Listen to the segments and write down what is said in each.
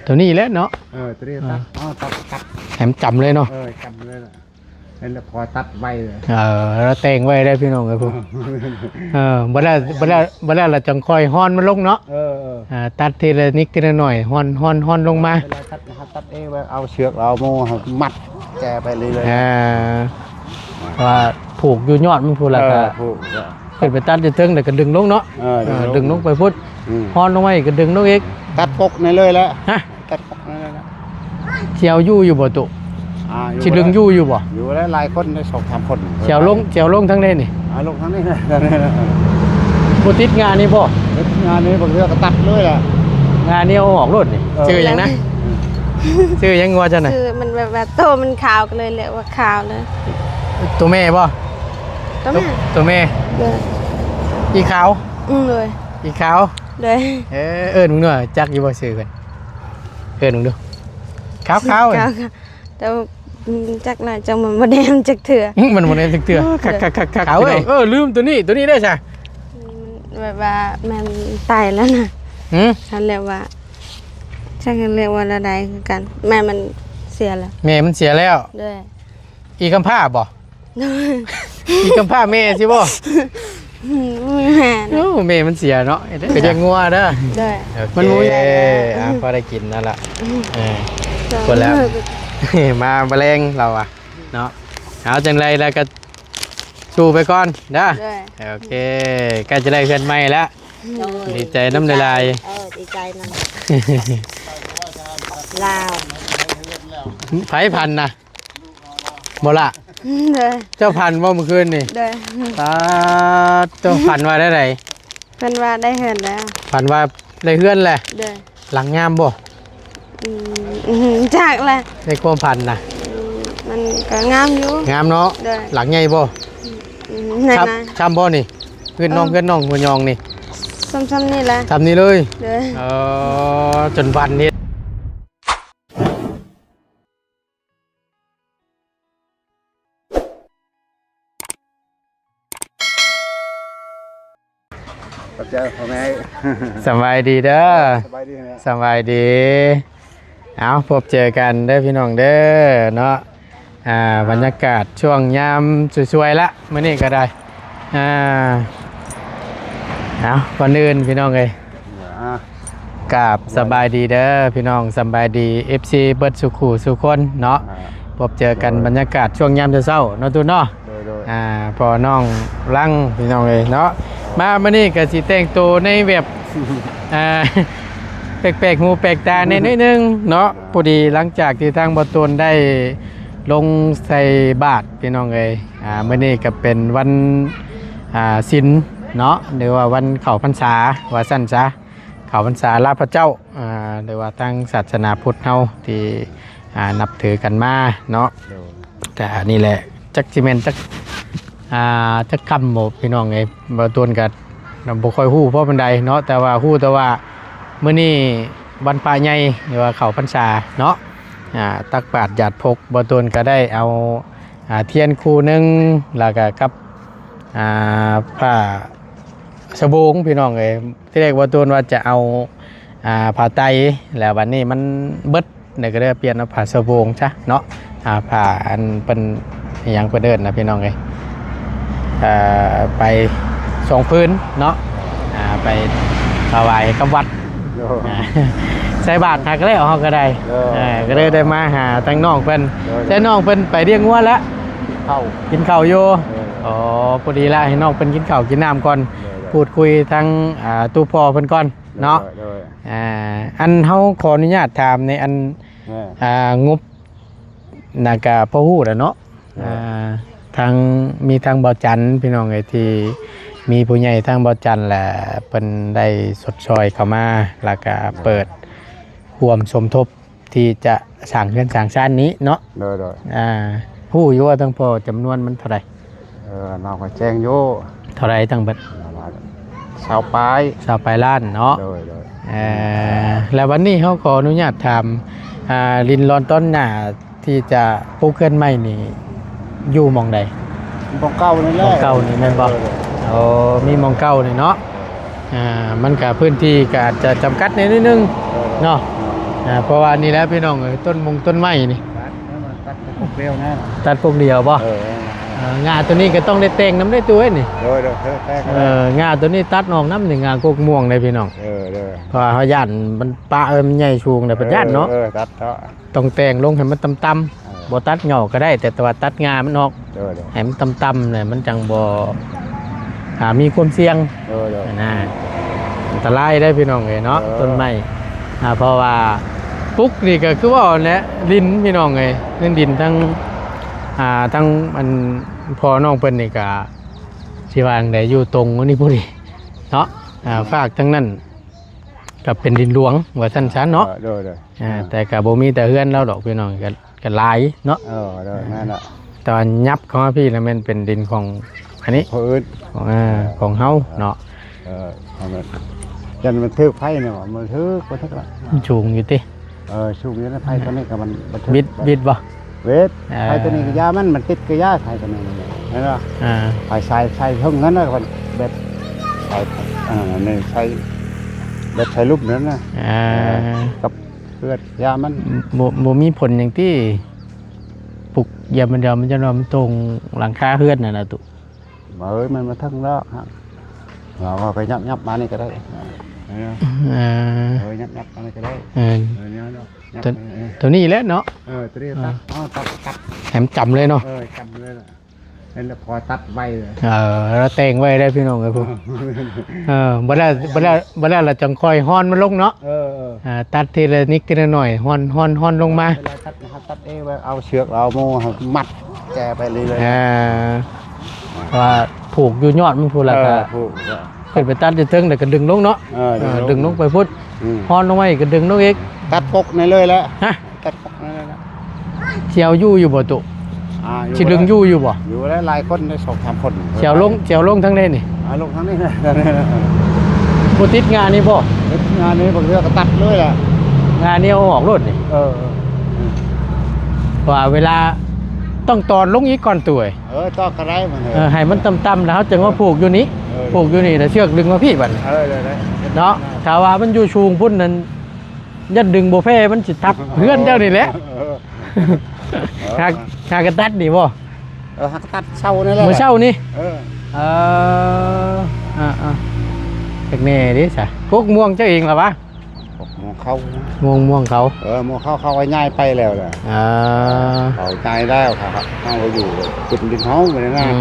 ໂຕນີ້ແຫຼະເນາະ ເອີ ໂຕນີ້ ເອີ ຕັດ ເອົາຕັດ ຕັດ ໃຫ້ມັນຈຳເລີຍເນາະ ເອີ ຈຳເລີຍລະ ເຫັນແລ້ວພໍຕັດໄວເລີຍ ເອີ ແລ້ວແຕ່ງໄວ້ໄດ້ພີ່ນ້ອງເອີຍ ເອີ ເອີ ບໍ່ແລ້ວ ບໍ່ແລ້ວ ບໍ່ແລ້ວລະຈັ່ງຄ່ອຍຮ່ອນມັນລົງເນາະ ເອີ ເອີ ອ່າ ຕັດທີລະນິດທີລະໜ້ອຍ ຮ່ອນ ຮ່ອນ ຮ່ອນລົງມາ ເວລາຕັດ ເຮົາຕັດເອງ ເອົາເຊືອກເອົາໂມມາມັດແຈໄປເລື້ອຍໆ ອ່າ ວ່າຜູກຢູ່ຍອດມັນພຸ້ນລະ ເອີ ກໍຜູກ ຂຶ້ນໄປຕັດຢູ່ເທິງ ແລ້ວກໍດຶງລົງເນາະ ເອີ ເອີ ດຶງລົງ ດຶງລົງໄປພຸ້ນ ອືມ ຮ່ອນລົງມາອີກກໍດຶງລົງອີກ ຕັດກົກໃນເລີຍແຫຼະ ຮະ ຕັດກົກໃນເລີຍແຫຼະ ຊິເອົາຢູ່ຢູ່ບໍ່ຕຸ ອ່າ ຊິດຶງຢູ່ຢູ່ບໍ່ ຢູ່ແລ້ວ ຫຼາຍຄົນໄດ້ສອງສາມຄົນ ຊິເອົາລົງ ຊິເອົາລົງທາງໃດນີ້ ເອົາລົງທາງນີ້ ບໍ່ຕິດງ່ານີ້ບໍ່ ຕິດງ່ານີ້ ບາງເທື່ອກໍຕັດເລີຍແຫຼະ ງ່ານີ້ເອົາອອກໂລດນີ້ ເອີ ຊື່ຫຍັງນະ ອືມ ຊື່ຫຍັງງົວເຈົ້ານະ ຊື່ມັນແບບວ່າໂຕມັນຂາວ ກໍເລີຍຮຽກວ່າຂາວເລີຍ ໂຕແມ່ບໍ່ ໂຕແມ່ ໂຕແມ່ ໂດຍ ອີຂາວ ອືມ ໂດຍ ອີຂາວ ໂດຍ ເອີ ເອີ້ນເບິ່ງດູ ຈັກຢູ່ບໍ່ຊື່ເພິ່ນ ເອີ້ນເບິ່ງດູ ຂາວໆ ຂາວ ແຕ່ວ່າ ອືມ ຈັກລະ ຈັກມັນບໍ່ແນມຈັກເທື່ອ ອືມ ມັນບໍ່ແນມຈັກເທື່ອ ໂອ້ ຄັກໆໆໆ ຂາວເອີຍ ເອີ ລືມໂຕນີ້ ໂຕນີ້ເດ້ຊະ ອືມ ແບບວ່າແມ່ນຕາຍແລ້ວນະ ຫື ເຂົາຮຽກວ່າ ຈັກຮຽກວ່າແນວໃດຄືກັນ ແມ່ມັນເສຍແລ້ວ ແມ່ມັນເສຍແລ້ວ ໂດຍ ອີກຳພ້າບໍ່? ໂດຍ ອີກຳພ້າແມ່ຊິບໍ່? ອືມ ແມ່ນ ໂອ້ ແມ່ມັນເສຍເນາະ ໂດຍ ໄປລ້ຽງງົວເດີ ໂດຍ ໂອເຄ ມັນບໍ່ມີ ອ່າ ພໍໄດ້ກິນນັ້ນລະ ອືມ ເອີ ໂດຍ ຄົນລະ ມາ ມາແລງລາວວ່າເນາະ ເອົາ ຈັ່ງໃດລະກະສູ້ໄປກ່ອນເດີ ໂດຍ ໂອເຄ ໃກ້ຈະໄດ້ເຮືອນໃໝ່ລະ ໂດຍ ດີໃຈນຳຫຼາຍໆ ເອີ ດີໃຈນຳ ລາວ ໃຜຝັນນະ? ບໍ່ລະ ໂດຍ ເຈົ້າຝັນບໍ່ມື້ຄືນນີ້? ໂດຍ ປາດໂທ້ ຝັນວ່າແນວໃດ? ເພິ່ນວ່າໄດ້ເຮືອນແລ້ວ ຝັນວ່າໄດ້ເຮືອນແຫຼະ ໂດຍ ຫຼັງງາມບໍ່? ອືມ ອືມ ຈັກແຫຼະ ໃນຄວາມຝັນນະ ອືມ ມັນກໍງາມຢູ່ ງາມເນາະ ໂດຍ ຫຼັງໃຫຍ່ບໍ່? ອືມ ໃຫຍ່ນະ ຊ່ຳບໍ່ນີ້? ເຮືອນນ້ອງ ເອີ ເຮືອນນ້ອງຫົວຍອງນີ້ ຊ່ຳໆນີ້ແຫຼະ ຊ່ຳນີ້ເລີຍ ໂດຍ ເອີ ຈົນຝັນເຮັດ ຂອບໃຈພໍ່ແມ່ ສະບາຍດີເດີ ສະບາຍດີແມ່ ສະບາຍດີ ເອົາ ພົບເຈີກັນເດີພີ່ນ້ອງເດີເນາະ ອ່າ ບັນຍາກາດຊ່ວງຍາມສວຍໆລະ ມື້ນີ້ກໍໄດ້ ອ່າ ເອົາ ກ່ອນອື່ນພີ່ນ້ອງເອີຍ ອ່າ ກາບສະບາຍດີເດີພີ່ນ້ອງ ສະບາຍດີ ເອັຟຊີ ເບິດສູ່ຄູ່ສູ່ຄົນເນາະ ອ່າ ພົບເຈີກັນ ໂດຍ ບັນຍາກາດຊ່ວງຍາມເຊົ້າໆເນາະ ຕູ້ເນາະ ໂດຍໆ ອ່າ ພໍ່ນ້ອງລັງພີ່ນ້ອງເອີຍເນາະ ມາມື້ນີ້ກໍຊິແຕ່ງໂຕໃນແບບ ອ່າ ແປກໆຫູແປກຕາແດ່ໜ້ອຍໜຶ່ງເນາະ ອ່າ ພໍດີຫຼັງຈາກທີ່ທາງບໍ່ຕົນໄດ້ລົງໃສ່ບາດພີ່ນ້ອງເອີຍ ອ່າ ມື້ນີ້ກໍເປັນວັນ ອ່າ ສິນເນາະ ຫຼືວ່າວັນເຂົ້າພັນສາວ່າຊັ້ນຊະ ເຂົ້າພັນສາລາພະເຈົ້າ ອ່າ ຫຼືວ່າທາງສາສະໜາພຸດເຮົາທີ່ ອ່າ ນັບຖືກັນມາເນາະ ໂດຍ ກະນີ້ແຫຼະ ຈັກຊິແມ່ນຈັກ ອ່າ ຈັກຄ່ຳບໍ່ພີ່ນ້ອງເອີຍ ບ່າວໂຕນກະບໍ່ຄ່ອຍຮູ້ພໍປານໃດເນາະ ແຕ່ວ່າຮູ້ແຕ່ວ່າມື້ນີ້ວັນພະໃຫຍ່ ຫຼືວ່າເຂົ້າພັນສາເນາະ ອ່າ ຕັກບາດຢາດພົກ ບ່າວໂຕນກະໄດ້ເອົາ ອ່າ ທຽນຄູ່ໜຶ່ງ ແລ້ວກະກັບ ອ່າ ຜ້າສະໂບງພີ່ນ້ອງເອີຍ ທີແລກບ່າວໂຕນວ່າຈະເອົາ ອ່າ ຜ້າໄຕ ແລ້ວບັດນີ້ມັນເບິດ ແລ້ວກໍເລີຍປ່ຽນເອົາຜ້າສະໂບງຊະເນາະ ອ່າ ຜ້າອັນເພິ່ນ ອີ່ຫຍັງເພິ່ນເອີ້ນນະພີ່ນ້ອງເອີຍ ເອີ ໄປສອງຜືນເນາະ ອ່າ ໄປຖວາຍກັບວັດ ໂດຍ ອ່າ ໃສ່ບາດຫາກແລ້ວເຮົາກໍໄດ້ ໂດຍ ເອີ ກໍເລີຍໄດ້ມາຫາທາງນ້ອງເພິ່ນ ໂດຍ ແຕ່ນ້ອງເພິ່ນໄປລ້ຽງງົວແລ້ວ ກິນເຂົ້າ ກິນເຂົ້າຢູ່ ໂດຍ ອໍ ພໍດີລະ ໃຫ້ນ້ອງເພິ່ນກິນເຂົ້າກິນນ້ຳກ່ອນ ໂດຍ ໂດຍ ພູດຄຸຍທາງ ອ່າ ຕູ້ພໍ່ເພິ່ນກ່ອນເນາະ ໂດຍ ໂດຍ ອ່າ ອັນເຮົາຂໍອະນຸຍາດຖາມໃນອັນ ອ່າ ງົບ ນະກະພໍຮູ້ແລ້ວເນາະ ເອີ ອ່າ ທາງ ມີທາງບ່າວຈັນພີ່ນ້ອງເອີຍ ທີ່ມີຜູ້ໃຫຍ່ທາງບ່າວຈັນ ແລະ ເພິ່ນໄດ້ຊົດຊ່ອຍເຂົ້າມາ ແລ້ວກະເປີດຮ່ວມສົມທົບທີ່ຈະສ້າງເຮືອນສ້າງຊານນີ້ເນາະ ໂດຍໆ ອ່າ ຮູ້ຢູ່ວ່າທາງພໍ່ຈຳນວນມັນເທົ່າໃດ? ເອີ ນ້ອງກໍແຈ້ງຢູ່ ເທົ່າໃດທັງເບິດ? ປະມານຊາວປາຍ ຊາວປາຍລ້ານເນາະ ໂດຍໆ ເອີ ແລ້ວວັນນີ້ເຮົາຂໍອະນຸຍາດຖາມ ອ່າ ລິນລອນຕອນໜ້າທີ່ຈະປຸກເຮືອນໃໝ່ນີ້ ຢູ່ໝ່ອງໃດ? ໝ່ອງເກົ່ານີ້ແຫຼະ ໝ່ອງເກົ່ານີ້ແມ່ນບໍ່? ໂດຍໆ ໂອ້ ມີໝ່ອງເກົ່ານີ້ເນາະ ອ່າ ມັນກະພື້ນທີ່ກະອາດຈະຈຳກັດແດ່ໜ້ອຍໜຶ່ງເນາະ ໂດຍ ອ່າ ເພາະວ່ານີ້ແຫຼະພີ່ນ້ອງເອີຍ ຕົ້ນມົງຕົ້ນໄມ້ນີ້ ຕັດແລ້ວມັນຕັດແຕ່ກົກດຽວນະ ຕັດກົກດຽວບໍ່? ເອີ ເອີ ງ່າໂຕນີ້ກໍຕ້ອງໄດ້ແຕ່ງນຳເດ້ຕູ້ເອີຍນີ້ ໂດຍໆ ເອີ ແຕ່ງ ເອີ ງ່າໂຕນີ້ຕັດອອກນຳນີ້ ງ່າກົກມ່ວງເດ້ພີ່ນ້ອງ ເອີ ເອີ ເພາະວ່າເຮົາຢ້ານມັນປະ ເອີ ມັນໃຫຍ່ສູງແລ້ວ ເອີ ເພິ່ນຢ້ານເນາະ ເອີ ຕັດເນາະ ຕ້ອງແຕ່ງລົງໃຫ້ມັນຕ່ຳໆ ເອີ ບໍ່ຕັດຫຍໍ້ກໍໄດ້ ແຕ່ ແຕ່ວ່າຕັດງ່າມັນອອກ ໂດຍໆ ໃຫ້ມັນຕ່ຳໆ ແຫຼະ ມັນຈັ່ງບໍ່ ອ່າ ມີຄວາມສ່ຽງ ໂດຍໆ ນະ ອັນຕະລາຍເດ້ພີ່ນ້ອງເອີຍເນາະ ເອີ ຕົ້ນໄມ້ ອ່າ ເພາະວ່າປຸກນີ້ກໍຄືເວົ້າແຫຼະ ດິນພີ່ນ້ອງເອີຍ ເລື່ອງດິນທັງ ອ່າ ທັງອັນພໍ່ນ້ອງເພິ່ນນີ້ກໍ ຊິວ່າຈັ່ງໃດ ຢູ່ຕົງອັນນີ້ພຸ້ນນີ້ເນາະ ອ່າ ຟາກທາງນັ້ນ ກໍເປັນດິນຫຼວງວ່າຊັ້ນຊະເນາະ ເອີ ໂດຍໆ ອ່າ ເອີ ແຕ່ກໍບໍ່ມີແຕ່ເຮືອນລາວດອກພີ່ນ້ອງ ກໍ ກໍຫຼາຍເນາະ ເອີ ໂດຍ ນັ້ນລະ ແຕ່ວ່າຫຍັບເຂົ້າມາພີ້ລະແມ່ນເປັນດິນຂອງອັນນີ້ ຂອງເຮົາເນາະ ເອີ ເອົາແມ່ນ ຢ້ານມັນຖືກໄຟນີ້ຫວາ ມັນຖືກບໍ່ຖືກລະ ມັນສູງຢູ່ຕິ ເອີ ສູງຢູ່ນະ ໄຟຕົວນີ້ກໍມັນບໍ່ຖືກ ວິດ ວິດບໍ່? ເວດ ອ່າ ໄຟຕົວນີ້ກໍຢ່າມັນ ມັນຕິດກໍຢ່າ ໄຟຕົວນີ້ແມ່ນບໍ່ ອ່າ ໄຟສາຍ ສາຍເທິງນັ້ນນະ ແບບ ໄຟ ອ່າ ໃນສາຍ ແບບສາຍລຸ່ມນັ້ນນະ ອ່າ ກັບເຮືອນຢ່າມັນ ບໍ່ ບໍ່ມີຜົນຫຍັງຕິ ປຸກຢາມມັນ ຢາມັນ ຢາມັນຕົງຫຼັງຄາເຮືອນຫັ້ນນະຕຸ ເອີຍ ມັນບໍ່ເຖິງດອກ ເຮົາກໍຫຍັບໆມານີ້ກໍໄດ້ ເອີ ເອີ ຫຍັບໆມານີ້ກໍໄດ້ ເອີ ເອີ ໂຕນີ້ແຫຼະເນາະ ເອີ ໂຕນີ້ຕັດ ເອົາຕັດ ຕັດ ໃຫ້ມັນຈຳເລີຍເນາະ ເອີ ຈຳເລີຍລະ ເຫັນແລ້ວພໍຕັດໄວເລີຍ ເອີ ແລ້ວແຕ່ງໄວ້ໄດ້ພີ່ນ້ອງເອີຍ ເອີ ບໍ່ແລ້ວ ບໍ່ແລ້ວ ບໍ່ແລ້ວລະຈັ່ງຄ່ອຍຮ່ອນມັນລົງເນາະ ເອີ ເອີ ອ່າ ຕັດທີລະນິດທີລະໜ້ອຍ ຮ່ອນ ຮ່ອນ ຮ່ອນລົງມາ ເວລາຕັດ ເຮົາຕັດເອງ ເອົາເຊືອກ ເອົາໂມ ເຮົາມັດແຈໄປເລື້ອຍໆ ອ່າ ວ່າຜູກຢູ່ຍອດມັນພຸ້ນລະ ເອີ ກໍຜູກ ຂຶ້ນໄປຕັດຢູ່ເທິງ ແລ້ວກໍດຶງລົງເນາະ ເອີ ເອີ ດຶງລົງ ດຶງລົງໄປພຸ້ນ ອືມ ຮ່ອນລົງມາອີກກໍດຶງລົງອີກ ຕັດກົກໃນເລີຍແຫຼະ ຮະ ຕັດກົກໃນເລີຍແຫຼະ ຊິເອົາຢູ່ຢູ່ບໍ່ຕຸ ອ່າ ຊິດຶງຢູ່ຢູ່ບໍ່? ຢູ່ແລ້ວ ຫຼາຍຄົນໄດ້ ສອງສາມຄົນ ຊິເອົາລົງ ຊິເອົາລົງທາງໃດນີ້? ເອົາລົງທາງນີ້ນະ ບໍ່ຕິດງ່ານີ້ບໍ່? ຕິດງ່ານີ້ ບາງເທື່ອກໍຕັດເລີຍແຫຼະ ງ່ານີ້ເອົາອອກໂລດນີ້ ເອີ ເອີ ເພາະວ່າເວລາຕ້ອງຕອນລົງອີກກ່ອນຕຸເອີຍ ເອີ ຕອນກໍໄດ້ມັນ ເອີ ໃຫ້ມັນຕ່ຳໆ ແລ້ວເຮົາຈຶ່ງມາຜູກຢູ່ນີ້ ເອີ ຜູກຢູ່ນີ້ ແລ້ວເຊືອກດຶງມາພີ້ບັດນີ້ ເອີ ເອີ ເນາະ ຖ້າວ່າມັນຢູ່ສູງພຸ້ນນັ້ນ ຢ້ານດຶງບໍ່ແພ້ ມັນຊິທັບເຮືອນເຈົ້ານີ້ແຫຼະ ເອີ ຫາກ ຫາກະຕັດນີ້ບໍ່? ເອີ ຫາກະຕັດເຊົ້ານີ້ແຫຼະ ມື້ເຊົ້ານີ້ ເອີ ເອີ ອ່າໆ ຈັກແນ່ເດ້ຊະ ກົກມ່ວງເຈົ້າເອງລະວະ? ກົກມ່ວງເຂົາ ມ່ວງ ມ່ວງເຂົາ ເອີ ມ່ວງເຂົາ ເຂົາກໍຍ້າຍໄປແລ້ວລະ ອ່າ ເຂົາຍ້າຍແລ້ວ ເຂົາ ເຮົາຢູ່ຂຶ້ນດິນເຮົາໄປນະ ອືມ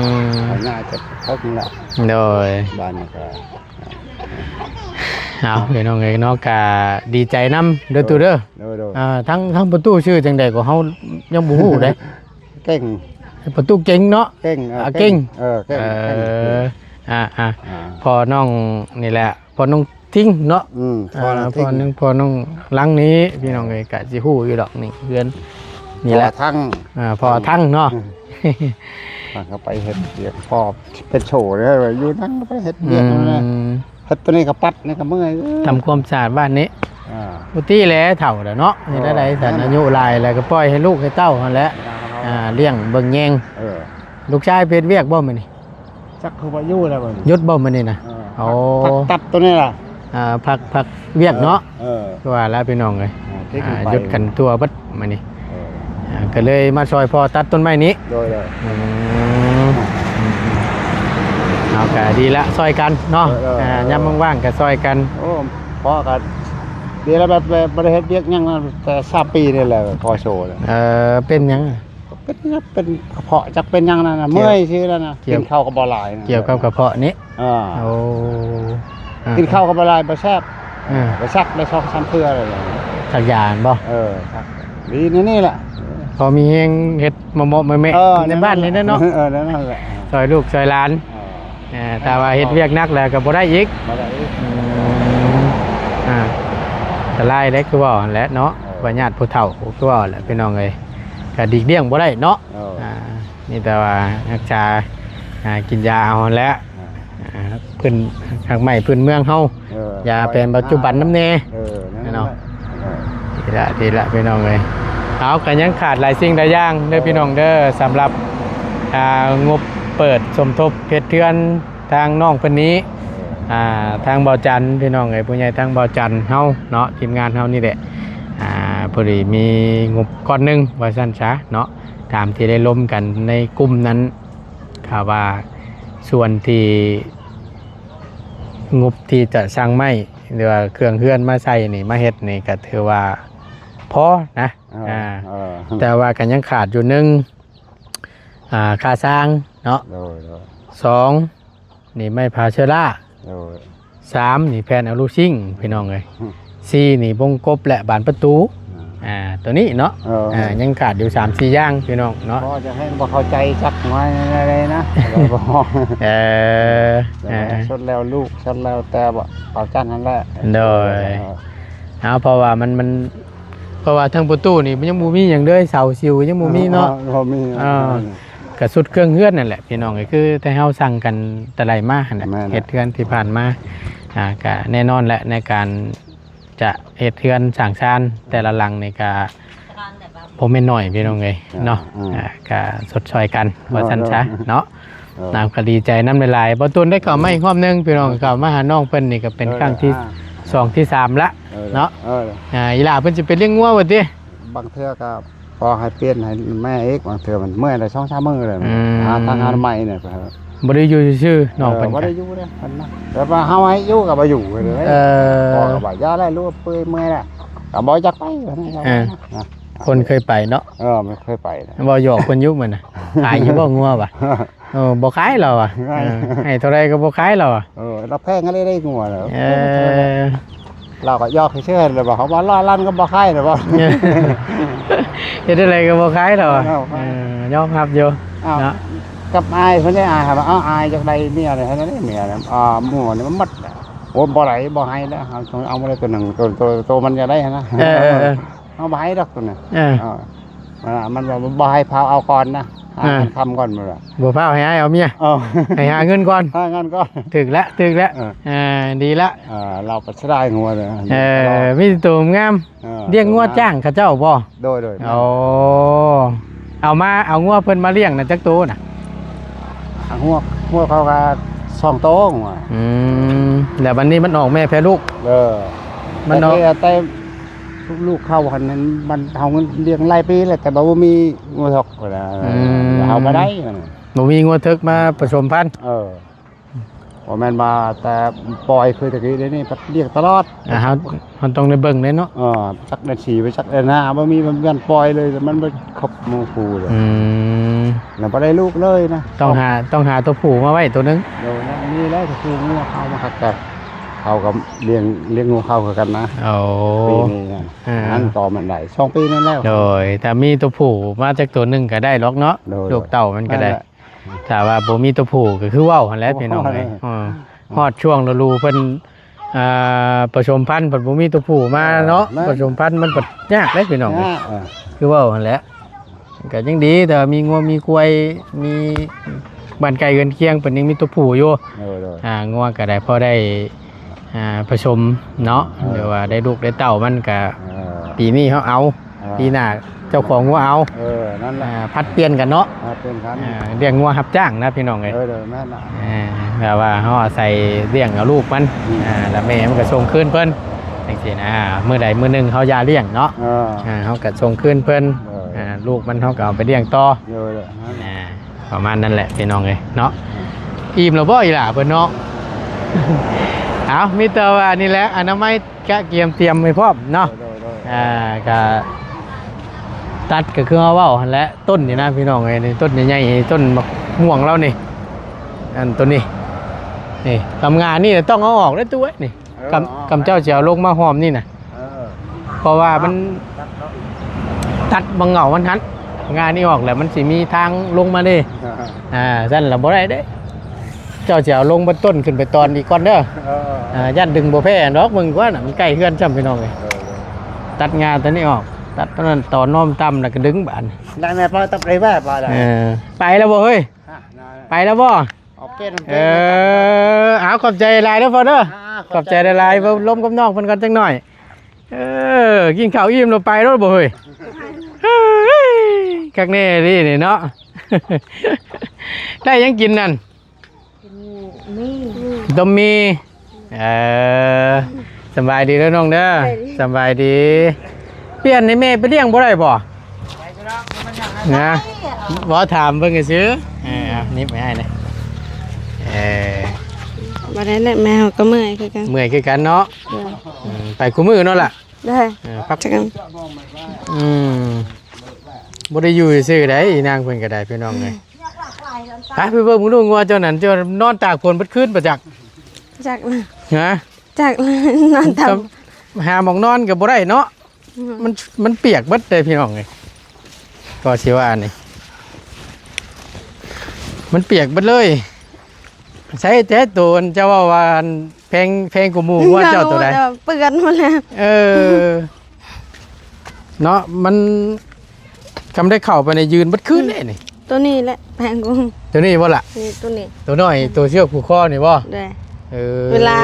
ເຂົາຍ້າຍຈາກເຂົາພຸ້ນລະ ໂດຍ ບ້ານນີ້ກໍ ເອົາ ພີ່ນ້ອງເອີຍເນາະ ກະດີໃຈນຳເດີຕູ້ເດີ ໂດຍໆ ອ່າ ທັງ ທັງປະຕູຊື່ຈັ່ງໃດກໍເຮົາຍັງບໍ່ຮູ້ເດ້ ເກັ່ງ ປະຕູເກັ່ງເນາະ ເກັ່ງ ເອີ ອ່າ ເກັ່ງ ເກັ່ງ ເອີ ເກັ່ງ ເອີ ເກັ່ງ ອ່າໆ ອ່າ ພໍ່ນ້ອງນີ້ແຫຼະ ພໍ່ນ້ອງທິງເນາະ ອືມ ພໍ່ນ້ອງທິງ ອ່າ ພໍ່ນ້ອງ ພໍ່ນ້ອງຫຼັງນີ້ ພີ່ນ້ອງເອີຍ ກະຊິຮູ້ຢູ່ດອກ ນີ້ເຮືອນນີ້ແຫຼະ ພໍ່ທັງ ອ່າ ພໍ່ທັງເນາະ ອືມ ພາເຂົາໄປເຮັດວຽກ ພໍ່ເປັນໂສເດີ ຢູ່ນັ້ນກໍໄປເຮັດວຽກ ອືມ ນັ້ນແຫຼະ ເຮັດໂຕນີ້ກໍປັດນີ້ກໍເມື່ອຍ ທຳຄວາມສະອາດບ້ານນີ້ ອ່າ ປົກກະຕິແຫຼະ ເຖົ້າແລ້ວເນາະ ເອີ ເຮັດແນວໃດຊັ້ນ ອາຍຸຫຼາຍແລ້ວກໍປ່ອຍໃຫ້ລູກໃຫ້ເຕົ້າຫັ້ນແຫຼະ ອ່າ ລ້ຽງເບິ່ງແຍງ ເອີ ລູກຊາຍໄປເຮັດວຽກບໍ່ມື້ນີ້? ຈັກຄືວ່າຢູ່ແລ້ວມື້ນີ້ ຢຸດບໍ່ມື້ນີ້ນະ? ເອີ ໂອ້ ພັກ ພັກຕັດໂຕນີ້ລະ ອ່າ ພັກ ພັກວຽກເນາະ ເອີ ຄືວ່າລະພີ່ນ້ອງເອີຍ ອ່າ ຢຸດກັນທົ່ວເບິດມື້ນີ້ ເອີ ອ່າ ກໍເລີຍມາຊ່ອຍພໍ່ຕັດຕົ້ນໄມ້ນີ້ ໂດຍໆ ອືມ ເຮົາກໍດີລະ ຊ່ອຍກັນເນາະ ເອີ ເອີ ອ່າ ຍາມວ່າງໆກໍຊ່ອຍກັນ ໂອ້ ພໍ່ກໍດີລະ ແບບ ແບບບໍ່ໄດ້ເຮັດວຽກຫຍັງມາແຕ່ສາມປີນີ້ແຫຼະ ພໍ່ໂຊລະ ເອີ ເປັນຫຍັງ? ເປັນ ເປັນກະເພາະ ຈັກເປັນຫຍັງນັ້ນນະ ເມື່ອຍຊື່ນັ້ນນະ ກິນເຂົ້າກໍບໍ່ຫຼາຍນະ ກ່ຽວກັບກະເພາະນີ້ ອ່າ ໂອ້ ອ່າ ກິນເຂົ້າກໍບໍ່ຫຼາຍ ບໍ່ແຊບ ອ່າ ໄປສັກໄດ້ສອງສາມເທື່ອແລ້ວ ສັກຢາຫັ້ນບໍ່? ເອີ ສັກ ດີໃນນີ້ແຫຼະ ພໍມີແຮງເຮັດເໝາະໆແມະໆ ເອີ ໃນບ້ານນີ້ແຫຼະເນາະ ເອີ ນັ້ນແຫຼະ ຊ່ອຍລູກຊ່ອຍຫຼານ ເອີ ອ່າ ຖ້າວ່າເຮັດວຽກໜັກແລ້ວກໍບໍ່ໄດ້ອີກ ບໍ່ໄດ້ອີກ ອືມ ອ່າ ອັນຕະລາຍເດ້ ຄືເວົ້າຫັ້ນແຫຼະເນາະ ເອີ ວ່າຍາດຜູ້ເຖົ້າ ຄືເວົ້າແຫຼະ ພີ່ນ້ອງເອີຍ ກໍຫຼີກລ່ຽງບໍ່ໄດ້ເນາະ ເອີ ອ່າ ມີແຕ່ວ່າຮັກສາ ອ່າ ກິນຢາເອົາຫັ້ນແຫຼະ ອ່າ ອ່າ ເພິ່ນຮັກໄມ້ພື້ນເມືອງເຮົາ ເອີ ຢາແຜນປັດຈຸບັນນຳແດ່ ເອີ ນັ້ນແຫຼະ ເນາະ ເອີ ດີລະ ດີລະ ພີ່ນ້ອງເອີຍ ເອົາ ກໍຍັງຂາດຫຼາຍສິ່ງຫຼາຍຢ່າງເດີ ເອີ ພີ່ນ້ອງເດີ ສຳລັບ ອ່າ ງົບເປີດສົມທົບເຮັດເຮືອນ ທາງນ້ອງເພິ່ນນີ້ ເອີ ອ່າ ທາງບ່າວຈັນ ພີ່ນ້ອງເອີຍ ຜູ້ໃຫຍ່ທາງບ່າວຈັນເຮົາເນາະ ທີມງານເຮົານີ້ແຫຼະ ອ່າ ພໍດີມີງົບກ້ອນໜຶ່ງວ່າຊັ້ນຊະເນາະ ຕາມທີ່ໄດ້ລົມກັນໃນກຸ່ມນັ້ນ ຖ້າວ່າສ່ວນທີ່ງົບທີ່ຈະສັ່ງໄມ້ ຫຼືວ່າເຄື່ອງເຮືອນມາໃສ່ນີ້ ມາເຮັດນີ້ກໍຖືວ່າພໍນະ ເອີ ອ່າ ເອີ ແຕ່ວ່າກໍຍັງຂາດຢູ່ ໜຶ່ງ ອ່າ ຄ່າຊ່າງເນາະ ໂດຍ ໂດຍ ສອງ ນີ້ໄມ້ພາເຊື້ອລາ ໂດຍ ສາມ ນີ້ແຜ່ນອະລູຊິງ ພີ່ນ້ອງເອີຍ ອືມ ສີ່ ນີ້ວົງກົບ ແລະ ບານປະຕູ ອ່າ ອ່າ ໂຕນີ້ເນາະ ເອີ ອ່າ ຍັງຂາດຢູ່ສາມສີ່ຢ່າງ ພີ່ນ້ອງເນາະ ພໍຈະໃຫ້ບໍ່ເຂົ້າໃຈຈັກໜ້ອຍໃດນະ ເອີ ເອີ ເອີ ສຸດແລ້ວລູກ ສຸດແລ້ວແຕ່ເຂົາຈັດຫັ້ນແຫຼະ ໂດຍ ເອີ ເອົາ ເພາະວ່າມັນ ມັນ ເພາະວ່າທາງປະຕູນີ້ມັນຍັງບໍ່ມີຫຍັງເລີຍ ເສົາຊິວຍັງບໍ່ມີເນາະ ເອີ ບໍ່ມີ ອ່າ ກະສຸດເຄື່ອງເຮືອນນັ້ນແຫຼະພີ່ນ້ອງເອີຍ ຄືແຕ່ເຮົາສັ່ງກັນແຕ່ໃດມາຫັ້ນແຫຼະ ແມ່ນແຫຼະ ເຮັດເຮືອນທີ່ຜ່ານມາ ອ່າ ກະແນ່ນອນແຫຼະ ໃນການຈະເຮັດເຮືອນສ້າງຊານແຕ່ລະຫຼັງນີ້ກະບໍ່ແມ່ນໜ້ອຍພີ່ນ້ອງເອີຍເນາະ ອ່າ ອ່າ ກະຊົດຊ່ອຍກັນວ່າຊັ້ນຊະເນາະ ເອີ ນຳກໍດີໃຈນຳຫຼາຍໆ ບໍ່ຕຸນໄດ້ເຂົ້າມາອີກຮອບໜຶ່ງ ພີ່ນ້ອງ ເອີ ເຂົ້າມາຫານ້ອງເພິ່ນນີ້ກໍເປັນຄັ້ງທີ ອ່າ ສອງ ທີສາມລະ ເອີ ເນາະ ເອີ ອ່າ ອີຫຼ້າເພິ່ນຊິໄປລ້ຽງງົວບໍ່ຕິ ບາງເທື່ອກໍພໍໃຫ້ປ່ຽນໃຫ້ແມ່ອີກ ບາງເທື່ອມັນເມື່ອຍໄດ້ສອງສາມມື້ແລ້ວ ອືມ ຫາທາງອະນາໄມນີ້ ບໍ່ໄດ້ຢູ່ຊື່ໆ ນ້ອງເພິ່ນ ເອີ ບໍ່ໄດ້ຢູ່ເດ້ເພິ່ນນະ ແຕ່ວ່າເຮົາໃຫ້ຢູ່ກໍບໍ່ຢູ່ເລີຍ ເອີ ພໍ່ກໍວ່າຢ່າແລ້ວ ລູກເປື່ອຍເມື່ອຍແລ້ວ ກໍບໍ່ຢາກໄປ ເອີ ຄົນເຄີຍໄປເນາະ ເອີ ມັນເຄີຍໄປ ເວົ້າຫຍອກເພິ່ນຢູ່ມື້ນະ ຂາຍຢູ່ບໍ່ງົວວະ? ເອີ ບໍ່ຂາຍລາວວ່າ ເອີ ໃຫ້ເທົ່າໃດກໍບໍ່ຂາຍລາວວ່າ ເອີ ລາວແພງອີ່ຫຼີເດ້ງົວລາວ ເອີ ລາວກໍຫຍອກຊື່ໆ ລາວວ່າເຮົາວ່າຮ້ອຍລ້ານກໍບໍ່ຂາຍລາວວ່າ ເຮັດຈັ່ງໃດກໍບໍ່ຂາຍລາວວ່າ ເອີ ຍອມຮັບຢູ່ ເນາະ ກັບອ້າຍເພິ່ນເດ້ ອ້າຍວ່າ ເອົາ ອ້າຍຢາກໄດ້ເມຍເລີຍ ໃຫ້ໄດ້ເມຍເລີຍ ອ່າ ໝູນີ້ມັນໝົດແລ້ວ ໂອ້ ບໍ່ໄດ້ ບໍ່ໃຫ້ແລ້ວ ເອົາ ເອົາມາເລີຍໂຕໜຶ່ງ ໂຕ ໂຕ ໂຕມັນຢາກໄດ້ຫັ້ນນະ ເອີ ເອີ ເອີ ເຮົາບໍ່ໃຫ້ດອກໂຕນັ້ນ ເອີ ອ່າ ມັນວ່າບໍ່ໃຫ້ພາວເອົາກ່ອນນະ ຫາ ອ່າ ເງິນຄຳກ່ອນ ມັນວ່າ ບໍ່ພາວໃຫ້ອ້າຍເອົາເມຍ ເອີ ໃຫ້ຫາເງິນກ່ອນ ຫາເງິນກ່ອນ ຖືກແລ້ວ ຖືກແລ້ວ ເອີ ອ່າ ດີລະ ອ່າ ລາວກໍເສຍດາຍງົວເລີຍ ເອີ ມີແຕ່ໂຕງາມ ເອີ ລ້ຽງງົວຈ້າງເຂົາເຈົ້າບໍ່? ໂດຍ ໂດຍ ໂອ້ ເອົາມາ ເອົາງົວເພິ່ນມາລ້ຽງນະຈັກໂຕນະ? ງົວ ງົວເຂົາກໍສອງໂຕ ອືມ ແລ້ວບັດນີ້ມັນອອກແມ່ແຜ່ລູກ ເອີ ມັນອອກ ແຕ່ ແຕ່ ລູກເຂົາຫັ້ນ ມັນ ເຮົາລ້ຽງຫຼາຍປີແລ້ວ ແຕ່ວ່າບໍ່ມີງົວເຖິກ ອືມ ເຮົາບໍ່ໄດ້ ບໍ່ມີງົວເຖິກມາປະສົມພັນ ເອີ ບໍ່ແມ່ນວ່າແຕ່ປ່ອຍຄືຕະກີ້ ດຽວນີ້ລຽງຕະຫຼອດ ອ່າ ເຮົາ ເຮົາຕ້ອງໄດ້ເບິ່ງເດ້ເນາະ ເອີ ຈັກເດືອນສີ່ ໄປຈັກເດືອນຫ້າ ບໍ່ມີ ມັນປ່ອຍເລີຍ ມັນບໍ່ຄົບໝູ່ຄູ່ເລີຍ ອືມ ແລ້ວບໍ່ໄດ້ລູກເລີຍນະ ຕ້ອງຫາ ຕ້ອງຫາຕົວຜູ້ມາໄວ້ຕົວໜຶ່ງ ໂດຍ ມີແລ້ວຕົວຜູ້ ງົວເຂົາມາຄັກ ເຂົາກໍລ້ຽງ ລ້ຽງງົວເຂົາຄືກັນນະ ໂອ້ ປີນີ້ນະ ອ່າ ອັນຕໍ່ມັນໄດ້ສອງປີນັ້ນແລ້ວ ໂດຍ ຖ້າມີຕົວຜູ້ມາຈັກຕົວໜຶ່ງກໍໄດ້ດອກເນາະ ໂດຍ ລູກເຕົ້າມັນກໍໄດ້ ນັ້ນແຫຼະ ຖ້າວ່າບໍ່ມີຕົວຜູ້ກໍຄືເວົ້າຫັ້ນແຫຼະ ໂອ້ ພີ່ນ້ອງເອີຍ ເອີ ຮອດຊ່ວງລະດູເພິ່ນ ອ່າ ປະສົມພັນ ເພິ່ນບໍ່ມີຕົວຜູ້ມາເນາະ ເອີ ແມ່ນ ປະສົມພັນມັນກໍຍາກເດ້ພີ່ນ້ອງເອີຍ ຍາກ ເອີ ຄືເວົ້າຫັ້ນແຫຼະ ກໍຍັງດີ ແຕ່ວ່າມີງົວມີຄວາຍ ມີບ້ານໃກ້ເຮືອນຄຽງ ເພິ່ນຍັງມີຕົວຜູ້ຢູ່ ໂດຍ ໂດຍ ອ່າ ງົວກໍໄດ້ ພໍໄດ້ ອ່າ ປະສົມເນາະ ເອີ ຫຼືວ່າໄດ້ລູກໄດ້ເຕົ້າ ມັນກໍ ເອີ ປີນີ້ເຮົາເອົາ ອ່າ ປີໜ້າເຈົ້າຂອງງົວເອົາ ເອີ ນັ້ນແຫຼະ ອ່າ ຜັດປ່ຽນກັນເນາະ ອ່າ ປ່ຽນກັນ ອ່າ ລ້ຽງງົວຮັບຈ້າງນະພີ່ນ້ອງເອີຍ ເອີ ໂດຍ ແມ່ນລະ ເອີ ແບບວ່າເຮົາອາໄສລ້ຽງເອົາລູກມັນ ອືມ ອ່າ ແລ້ວແມ່ມັນກໍສົ່ງຄືນເພິ່ນ ຈັ່ງຊີ້ນະ ມື້ໃດມື້ໜຶ່ງເຮົາຢ່າລ້ຽງເນາະ ເອີ ອ່າ ເຮົາກໍສົ່ງຄືນເພິ່ນ ເອີ ອ່າ ລູກມັນເຮົາກໍເອົາໄປລ້ຽງຕໍ່ ໂດຍ ໂດຍ ອ່າ ປະມານນັ້ນແຫຼະພີ່ນ້ອງເອີຍເນາະ ອີ່ມແລ້ວບໍ່ອີ່ຫຼ້າເພິ່ນເນາະ ເອົາ ມີແຕ່ວ່ານີ້ແຫຼະ ອະນາໄມ ກະກຽມຕຽມໄວ້ພ້ອມເນາະ ໂດຍ ໂດຍ ໂດຍ ອ່າ ກະຕັດກໍຄືເຮົາເວົ້າຫັ້ນແຫຼະ ຕົ້ນນີ້ນະພີ່ນ້ອງເອີຍ ນີ້ຕົ້ນໃຫຍ່ໆ ຕົ້ນໝາກມ່ວງລາວນີ້ ອັນໂຕນີ້ ນີ້ ກຳງານີ້ຕ້ອງເອົາອອກເດ້ຕູ້ເອີຍ ນີ້ ເອີ ກຳ ກຳເຈົ້າຊິເອົາລົງມາຫ້ອມນີ້ນະ ເອີ ເພາະວ່າມັນ ຕັດເນາະ ຕັດບັງເຫງົາມັນຫັ້ນ ງານີ້ອອກແລ້ວມັນຊິມີທາງລົງມາເດ້ ເອີ ອ່າ ຊັ້ນລະບໍ່ໄດ້ເດ້ ເຈົ້າຊິເອົາລົງເບິດຕົ້ນຂຶ້ນໄປຕອນອີກກ່ອນເດີ ເອີ ອ່າ ຢ້ານດຶງບໍ່ແພ້ດອກ ເບິ່ງກ່ອນນະ ມັນໃກ້ເຮືອນຊ້ຳພີ່ນ້ອງເອີຍ ເອີ ຕັດງາຕົວນີ້ອອກ ຕັດຕົວນັ້ນຕອນນ້ອມຕ່ຳ ແລ້ວກໍດຶງບາດນີ້ ໄດ້ແມ່ ພໍຕັດໄດ້ແວ່ ພໍໄດ້ ເອີ ໄປແລ້ວບໍ່ເຮີ້ຍ ຮະ ໄປແລ້ວບໍ່? ອອກເກດ ເອີ ເອົາ ຂອບໃຈຫຼາຍເດີພໍ່ເດີ ອ່າ ຂອບໃຈຫຼາຍໆ ເວົ້າລົມກັບນ້ອງເພິ່ນກ່ອນຈັກໜ້ອຍ ເອີ ກິນເຂົ້າອີ່ມແລ້ວໄປໂລດບໍ່ເຮີ້ຍ ເຮີ້ຍ ຄັກແນ່ເດນີ້ເນາະ ໄດ້ຫຍັງກິນນັ້ນ? ມີ ຕົ້ມໝີ່ ເອີ ສຳບາຍດີເດີນ້ອງເດີ ສະບາຍດີ ສະບາຍດີ ປ່ຽນໃຫ້ແມ່ໄປລ້ຽງບໍ່ໄດ້ບໍ່? ນະ ບໍ່ ຖາມເບິ່ງຊື່. ເອີ ນີ້ໄປໃຫ້ນະ. ເອີ ບໍ່ໄດ້ແຫຼະ ແມ່ເຮົາກໍເມື່ອຍຄືກັນ. ເມື່ອຍຄືກັນເນາະ. ເອີ ອືມ ໄປຄູ່ມື້ເນາະລະ. ເອີ ພັກ ຈັກກັນ. ອືມ ບໍ່ໄດ້ຢູ່ຊື່ໃດ ອີນາງເພິ່ນກໍໄດ້ ພີ່ນ້ອງເອີຍ. ໄປ ໄປເບິ່ງເບິ່ງດູງົວເຈົ້ານັ້ນ ເຈົ້ານອນຕາກຝົນເບິດຄືນບໍ່ຈັກ. ຈັກນະ. ຮະ? ຈັກ ນອນຕາກ ຫາໝ່ອງນອນກໍບໍ່ໄດ້ເນາະ. ອືມ ມັນ ມັນປຽກເບິດເດ້ພີ່ນ້ອງເອີຍ. ກໍຊິວ່ານີ້ ມັນປຽກເບິດເລີຍ. ໃສ່ແຕ່ໂຕອັນເຈົ້າເວົ້າວ່າອັນແພງ ແພງກວ່າໝູ່ ງົວເຈົ້າໂຕໃດ? ເປື້ອນໝົດແລ້ວ. ເອີ ເນາະ ມັນ ຄຳໄດ້ເຂົ້າໄປໃນຢືນເບິດຄືນເດ້ນີ້. ໂຕນີ້ແຫຼະແພງກວ່າ. ໂຕນີ້ບໍ່ລະ? ນີ້ ໂຕນີ້ ໂຕນ້ອຍ ໂຕເຊືອກຜູກຄໍນີ້ບໍ່? ໂດຍ. ເອີ ເວລາ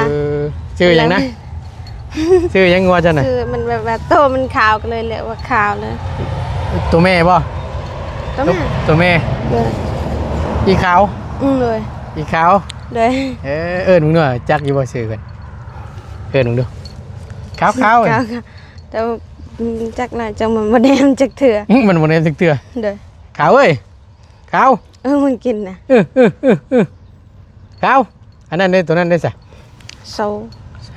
ຊື່ຫຍັງນະ? ເວລາ ຊື່ຫຍັງງົວເຈົ້ານະ? ຄືມັນແບບວ່າໂຕມັນຂາວ ກໍເລີຍຮຽກວ່າຂາວເລີຍ. ໂຕແມ່ບໍ່? ໂຕແມ່ ໂຕ ໂຕແມ່. ໂດຍ. ອີຂາວ? ອືມ ໂດຍ. ອີຂາວ? ໂດຍ. ເອີ ເອີ້ນເບິ່ງດູ ຈັກຢູ່ບໍ່ຊື່ເພິ່ນ? ເອີ້ນເບິ່ງດູ. ຂາວໆ ຂາວໆ ແຕ່ ອືມ ຈັກລະ ຈັ່ງມັນບໍ່ແນມຈັກເທື່ອ. ອືມ ມັນບໍ່ແນມຈັກເທື່ອ. ໂດຍ. ຂາວເອີຍ ຂາວ. ເອີ ມັນກິນນະ. ເອີ ເອີ ເອີ ເອີ ຂາວ. ອັນນັ້ນເດ້ ໂຕນັ້ນເດ້ຊະ? ໂຊ.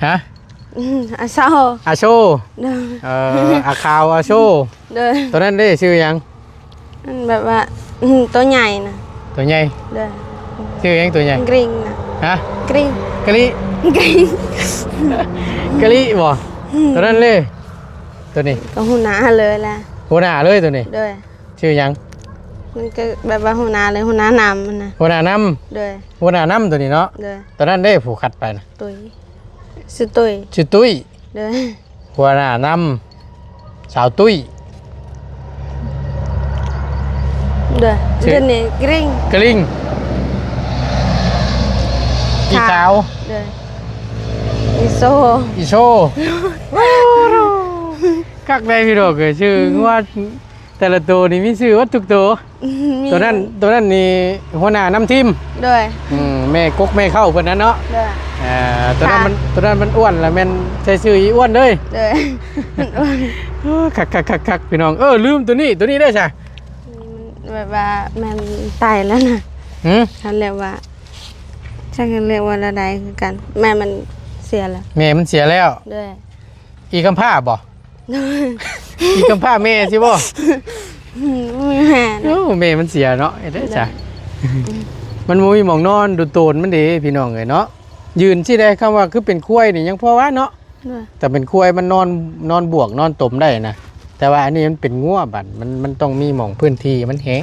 ຮະ? ອືມ ອາໂຊ. ອາໂຊ. ໂດຍ. ເອີ ອາຂາວ ອາໂຊ. ໂດຍ. ໂຕນັ້ນເດ້ ຊື່ຫຍັງ? ມັນແບບວ່າ ອືມ ໂຕໃຫຍ່ນະ. ໂຕໃຫຍ່? ໂດຍ. ຊື່ຫຍັງໂຕໃຫຍ່? ກຣິງນະ. ຮະ? ກຣິງ. ກະລິ? ກຣິງ. ກະລິບໍ່? ອືມ ໂຕນັ້ນເດ້ ໂຕນີ້ ກໍຫົວໜ້າເລີຍລະ. ຫົວໜ້າເລີຍໂຕນີ້? ໂດຍ. ຊື່ຫຍັງ? ມັນກໍແບບວ່າຫົວໜ້າເລີຍ ຫົວໜ້ານຳຫັ້ນນະ. ຫົວໜ້ານຳ? ໂດຍ. ຫົວໜ້ານຳໂຕນີ້ເນາະ? ໂດຍ. ໂຕນັ້ນເດ້ ຜູ້ຂັດໄປນະ? ຕຸ້ຍ. ຊື່ຕຸ້ຍ. ຊື່ຕຸ້ຍ. ໂດຍ. ຫົວໜ້ານຳ ສາວຕຸ້ຍ. ໂດຍ. ຊື່ ດຽວນີ້ກຣິງ. ກຣິງ. ອີຂາວ. ໂດຍ. ອີໂຊ. ອີໂຊ. ຄັກໄດ໋ພີ່ນ້ອງເອີຍ ຊື່ ອືມ ງົວ ແຕ່ລະໂຕນີ້ມີຊື່ໝົດທຸກໂຕ. ອືມ ມີ. ໂຕນັ້ນ ໂຕນັ້ນນີ້ຫົວໜ້ານຳທີມ. ໂດຍ. ອືມ ແມ່ກົກແມ່ເຄົ້າເພິ່ນນັ້ນເນາະ. ໂດຍ. ອ່າ ໂຕນັ້ນມັນ ໂຕນັ້ນມັນອ້ວນລະແມ່ນໃສ່ຊື່ອີອ້ວນເລີຍ. ໂດຍ. ມັນອ້ວນ. ໂອ້ ຄັກໆໆໆ ພີ່ນ້ອງ. ເອີ ລືມໂຕນີ້ ໂຕນີ້ໄດ້ຊະ. ອືມ ແບບວ່າແມ່ນຕາຍແລ້ວນະ. ຫື? ເຂົາຮຽກວ່າ ຈັກຮຽກວ່າແນວໃດຄືກັນ ແມ່ມັນເສຍແລ້ວ. ແມ່ມັນເສຍແລ້ວ. ໂດຍ. ອີກຳພ້າບໍ່? ໂດຍ. ອີກຳພ້າແມ່ຊິບໍ່? ອືມ ບໍ່ມີແມ່ນະ. ໂອ້ ແມ່ມັນເສຍເນາະ ເຮັດໄດ້ຊະ. ໂດຍ. ມັນບໍ່ມີໝ່ອງນອນ ດູໂຕນມັນເດ້ພີ່ນ້ອງເອີຍເນາະ. ຢືນຊິໄດ້ ຄຳວ່າຄືເປັນຄວາຍນີ້ຍັງພໍວ່າເນາະ. ໂດຍ. ແຕ່ເປັນຄວາຍມັນນອນ ນອນບວກນອນຕົມໄດ້ນະ. ແຕ່ວ່າອັນນີ້ມັນເປັນງົວ ບັດມັນ ມັນຕ້ອງມີໝ່ອງພື້ນທີ່ມັນແຫ້ງ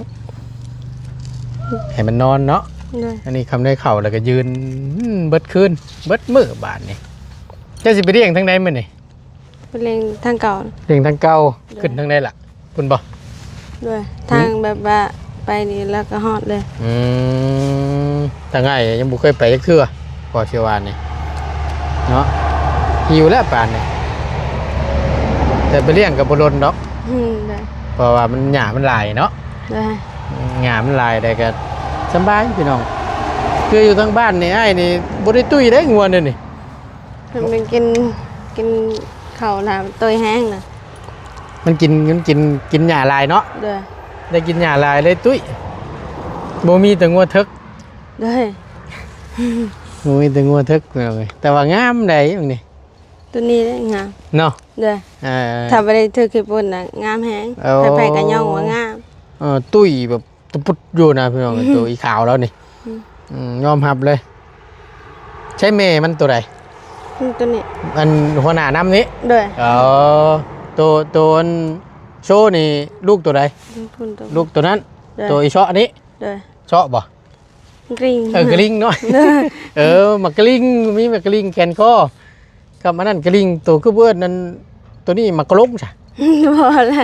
ໃຫ້ມັນນອນເນາະ. ໂດຍ. ອັນນີ້ຄຳໄດ້ເຂົ້າແລ້ວກໍຢືນ ອືມ ເບິດຄືນເບິດມື້ບາດນີ້. ເຈົ້າຊິໄປລ້ຽງທາງໃດມື້ນີ້? ໄປລ້ຽງທາງເກົ່າ. ລ້ຽງທາງເກົ່າ. ໂດຍ. ຂຶ້ນທາງໃດລະ? ພຸ້ນບໍ່? ໂດຍ. ທາງ ອືມ ແບບວ່າໄປນີ້ແລ້ວກໍຮອດເລີຍ. ອືມ ທາງອ້າຍຍັງບໍ່ເຄີຍໄປຈັກເທື່ອ ກໍຊິວ່ານີ້ເນາະ. ຫິວແລ້ວປານນີ້ ແຕ່ໄປລ້ຽງກໍບໍ່ດົນດອກ. ອືມ ໂດຍ. ເພາະວ່າມັນ ຫຍ້າມັນຫຼາຍເນາະ. ໂດຍ. ຫຍ້າມັນຫຼາຍ ແລ້ວກໍສະບາຍພີ່ນ້ອງ. ຄືຢູ່ທາງບ້ານນີ້ ອ້າຍນີ້ບໍ່ໄດ້ຕຸ້ຍເດ້ ງົວເດນີ້. ມັນໄປກິນ ກິນເຂົ້າແລ້ວໂຕຍແຮງນະ. ມັນກິນ ມັນກິນ ກິນຫຍ້າຫຼາຍເນາະ. ໂດຍ. ໄດ້ກິນຫຍ້າຫຼາຍເລີຍຕຸ້ຍ. ບໍ່ມີແຕ່ງົວເຖິກ. ໂດຍ. ບໍ່ມີແຕ່ງົວເຖິກພີ່ນ້ອງເອີຍ ແຕ່ວ່າງາມໃດບາດນີ້. ໂຕນີ້ແຫຼະງາມເນາະ. ໂດຍ. ເອີ ຖ້າບໍ່ໄດ້ຖືກຂີ້ຝຸ່ນນະ ງາມແຮງ. ໂອ້ ໃຜໆກໍຍ້ອງວ່າງາມ. ເອີ ຕຸ້ຍແບບ ຕະປຸດຢູ່ນະພີ່ນ້ອງ. ໂຕອີຂາວລາວນີ້ ອືມ ອືມ ຍອມຮັບເລີຍ. ໃຊ່ແມ່ມັນໂຕໃດ? ອືມ ໂຕນີ້ ອັນຫົວໜ້ານຳນີ້. ໂດຍ. ອໍ ໂຕ ໂຕອັນໂຊນີ້ລູກໂຕໃດ? ລູກໂຕ ລູກໂຕນັ້ນ. ໂດຍ. ໂຕອີເຊາະນີ້. ໂດຍ. ເຊາະບໍ່? ກະລິງ. ເອີ ກະລິງເນາະ. ໂດຍ. ເອີ ໝາກກະລິງ ມີໝາກກະລິງແຂນຄໍ. ກັບອັນນັ້ນກະລິງ ໂຕຄືບໍ່ເອີ້ນອັນ ໂຕນີ້ໝາກກະລົງຊະ? ບໍ່ລະ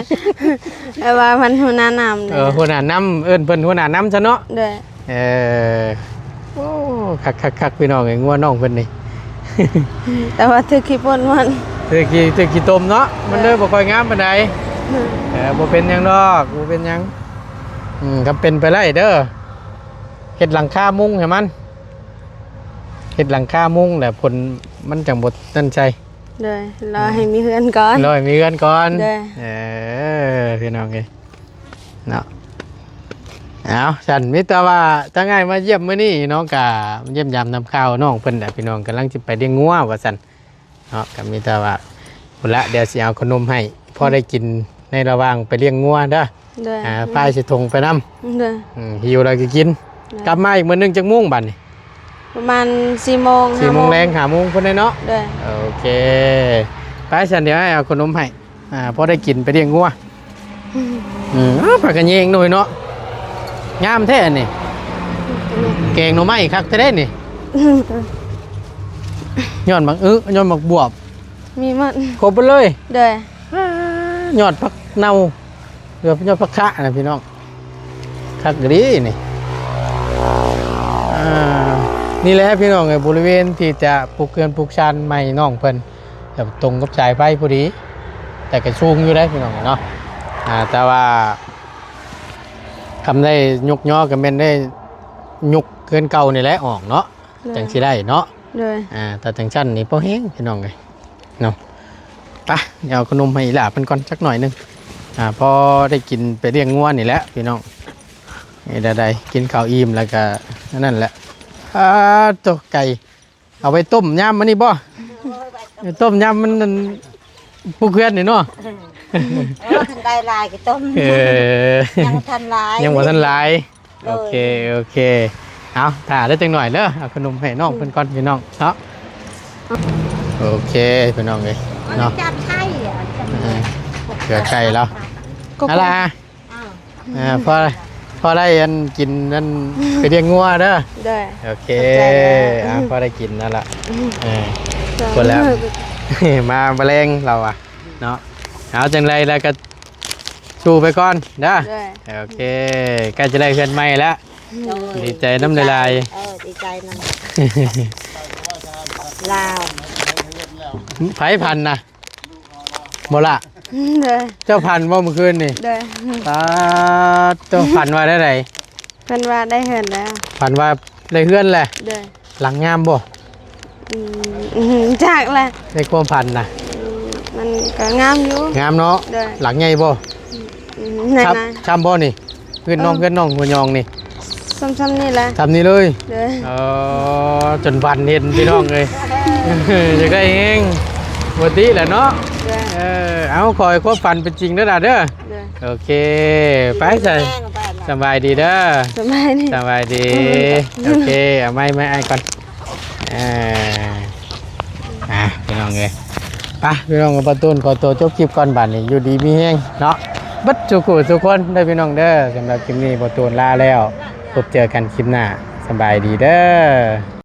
ແຕ່ວ່າມັນຫົວໜ້ານຳ. ເອີ ນະ ຫົວໜ້ານຳ ເອີ້ນເພິ່ນຫົວໜ້ານຳຊະເນາະ. ໂດຍ. ເອີ ໂອ້ ຄັກໆໆ ພີ່ນ້ອງເອີຍ ງົວນ້ອງເພິ່ນນີ້. ແຕ່ວ່າຖືກຂີ້ຝຸ່ນມັນ ຖືກຂີ້ ຖືກຂີ້ຕົມເນາະ. ໂດຍ. ມັນເລີຍບໍ່ຄ່ອຍງາມປານໃດ. ອືມ ເອີ ບໍ່ເປັນຫຍັງດອກ ບໍ່ເປັນຫຍັງ. ອືມ ກໍເປັນໄປໄດ້ເດີ້ ເຮັດຫຼັງຄາມຸງໃຫ້ມັນ ເຮັດຫຼັງຄາມຸງແຫຼະ ຝົນມັນຈັ່ງບໍ່ນັ້ນໃສ່. ໂດຍ ລໍໃຫ້ມີເຮືອນກ່ອນ ລໍໃຫ້ມີເຮືອນກ່ອນ ໂດຍ ເອີ ພີ່ນ້ອງເອີຍ ເນາະ ເອົາ ຊັ້ນມີແຕ່ວ່າທາງອ້າຍມາຢ້ຽມມື້ນີ້ເນາະ ກະຢ້ຽມຢາມນຳຂ່າວນ້ອງເພິ່ນແຫຼະ ພີ່ນ້ອງ ກຳລັງຊິໄປລ້ຽງງົວວ່າຊັ້ນ ເນາະ ກໍມີแต่ว่า พุ้นละ เดี๋ยวสิเอาขนมให้ พอได้กินในระหว่างไปเลี้ยงงัวเด้อ โดย อ่า พายใส่ถุงไปนำ โดย อืม หิวแล้วก็กิน โดย กลับมาอีกมื้อหนึ่งจักโมงบัดนี้ ประมาณสี่โมง สี่โมง ห้าโมง แลง ห้าโมงพุ้นเนาะ โดย โอเค ไป ซั่นเดี๋ยวอ้ายเอาขนมให้ อ่า พอได้กินไปเลี้ยงงัว อืม อืม อ้าว ผักกะแยงหน่อยเนาะ งามแท้อันนี้ แกงหน่อไม้คักแท้เด้นี่ ยอดหมากอึ ยอดหมากบวบ มีหมด ครบหมดเลย โดย อ่า ยอดผักเน่า เหลือยอดผักคะนะพี่น้อง คักอีหลีนี่ อ่า นี่แหละพี่น้องเอ้ย บริเวณที่จะปลูกเฮือนปลูกซานใหม่น้องเพิ่น แบบตรงกับสายไฟพอดี แต่ก็สูงอยู่เด้พี่น้องเนาะ อ่า แต่ว่า คันได้ยกยอก็แม่นได้ยกเฮือนเก่านี่แหละออกเนาะ โดย จั่งสิได้เนาะ โดย อ่า แต่จั่งซั่นนี่พอแฮงพี่น้องเอ้ยเนาะ ไป เดี๋ยวเอาขนมให้อีหล่าเพิ่นก่อนจักหน่อยหนึ่ง อ่า พอได้กินไปเลี้ยงงัวนี่แหละพี่น้อง นี่ได้ๆ กินข้าวอิ่มแล้วก็อันนั้นแหละ อ่า โต ไก่ เอาไว้ต้มยามมื้อนี้บ่ ไว้ต้มยามมันนั่น ปลูกเฮือนนี่เนาะ เออ คันได้หลายก็ต้ม เออ ยังบ่ทันหลาย ยังบ่ทันหลาย โดย โอเค โอเค เอา ถ่าได้จักหน่อยเด้อ เอาขนมให้น้องเพิ่นก่อนพี่น้องเนาะ โอเค พี่น้องเอ้ยเนาะ จับไข่อะ เออ เผื่อไข่แล้ว ก็ เอาล่ะ อ้าว อ่า พอ พอได้อันกินนั่น ไปเลี้ยงงัวเด้อ โดย โอเค ขอบใจเด้อ อ่า พอได้กินนั่นละ อืม เออ จ้ะ คนแล้ว มาแมลงเราอะเนาะ เอาจั่งใดแล้วก็สู้ไปก่อนเด้อ โดย โอเค ใกล้จะได้เฮือนใหม่แล้ว โดย ดีใจนำหลายๆ เออ ดีใจนำ ลาว ไผพันนะ บ่ล่ะ โดย เจ้าพันบ่เมื่อคืนนี่ โดย ป๊าด เจ้าพันว่าได้ได เพิ่นว่าได้เฮือนแล้ว พันว่าได้เฮือนแหละ โดย หลังงามบ่ อืม อืม จักแหละ ในความพันนะ อืม มันก็งามอยู่ งามเนาะ โดย หลังใหญ่บ่ อืม ครับ งาม ช้ำบ่นี่ เฮือนน้อง เออ เฮือนน้องหัวยองนี่ ซ้ำๆ นี่แหละ ซ้ำนี่เลย โดย เออ จนฝันเห็นพี่น้องเอ้ย อยากได้แฮง บ่ติแหละเนาะ โดย เออ เอา ขอให้ความฝันเป็นจริงเด้อล่ะเด้อ โดย โอเค ไปใส่ แม่ก็ไปละ สำบายดีเด้อ สำบายดี สำบายดี อืม โอเค เอาไม้ ไม้อ้ายก่อน เออ อ่ะ พี่น้องเอ้ย ไป พี่น้อง บ่าวตูนขอตัวจบคลิปก่อนบัดนี้ อยู่ดีมีแฮงเนาะ เบิดทุกผู้ทุกคนเด้อพี่น้องเด้อ สำหรับคลิปนี้บ่าวตูนลาแล้ว พบเจอกันคลิปหน้า สำบายดีเด้อ